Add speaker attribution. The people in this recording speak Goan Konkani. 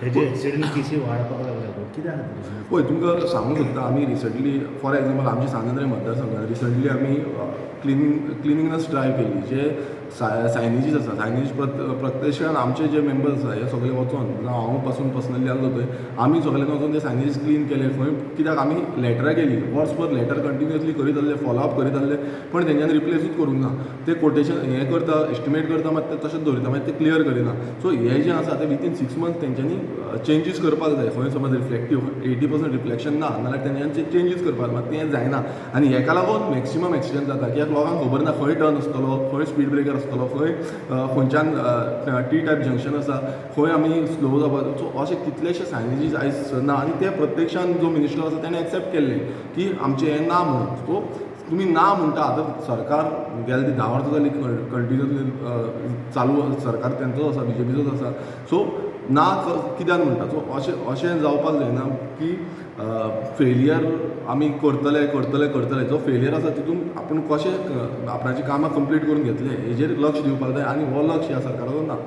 Speaker 1: हेजे एक्सिडंट केसी वाडपाक लागल्या कित्या खातीर?
Speaker 2: पळय, तुमकां सांगूंक सोदता, आमी रिसंटली, फॉर एग्जाम्पल, आमचे सांत आंद्रे मतदारसंघात रिसंटली आमी क्लिनिंगनस ड्रायव केल्ली. जे सायनेजीस आसा, सायनेज प्रत्यक्षान आमचे जे मेंबर्स आसा हे सगळे वचोन, जावं हांव पासून पर्सनली आसलो थंय, आमी सगळ्यांनी वचोन ते सायनेजीस क्लीन केले खंय. कित्याक आमी लेटरां केली, वर्सभर लेटर कंटिन्युअसली करीत आसले, फॉलो अप करीत आसले, पण तेंच्यांनी रिप्लेसूच करूंक ना. ते कोटेशन हें करता, एस्टिमेट करता, मात ते तशेंच दवरिता, मागीर ते क्लियर करिना. सो हें जें आसा तें विथीन 6 मंथ्स तेंच्यांनी चेंजीस करपाक जाय. खंय समज रिफ्लेक्टीव 80% रिफ्लेक्शन ना नाल्यार तेंच्यांनी चेंजीस करपाक जाय, मात तें जायना आनी हेका लागून मॅक्सिमम एक्सिडंट जाता, कित्याक लोकांक खबर ना खंय टर्न आसतलो, खंय स्पीड ब्रेकर आसतलो, खंय खंयच्यान टी टायप जंक्शन आसा, खंय आमी स्लो जावपाक. सो अशे कितलेशे सायनेजीस आयज ना आनी ते प्रत्यक्षान जो मिनिस्टर आसा तेणें एक्सेप्ट केल्लें की आमचें हें ना म्हणून. सो तुमी ना म्हणटा, आतां सरकार गेले ती 10 वर्सां जालीं कंटिन्युअसली चालू, सरकार तेंचोच आसा, बीजेपीचोच आसा. सो ना कित्याक म्हणटा? सो अशें अशें जावपाक जायना की फेलियर आमी करतले, करतले, करतले. जो फेलियर आसा तितून आपूण कशें आपणाचीं कामां कंप्लीट करून घेतले हेजेर लक्ष दिवपाक जाय आनी हो लक्ष ह्या सरकाराचो ना.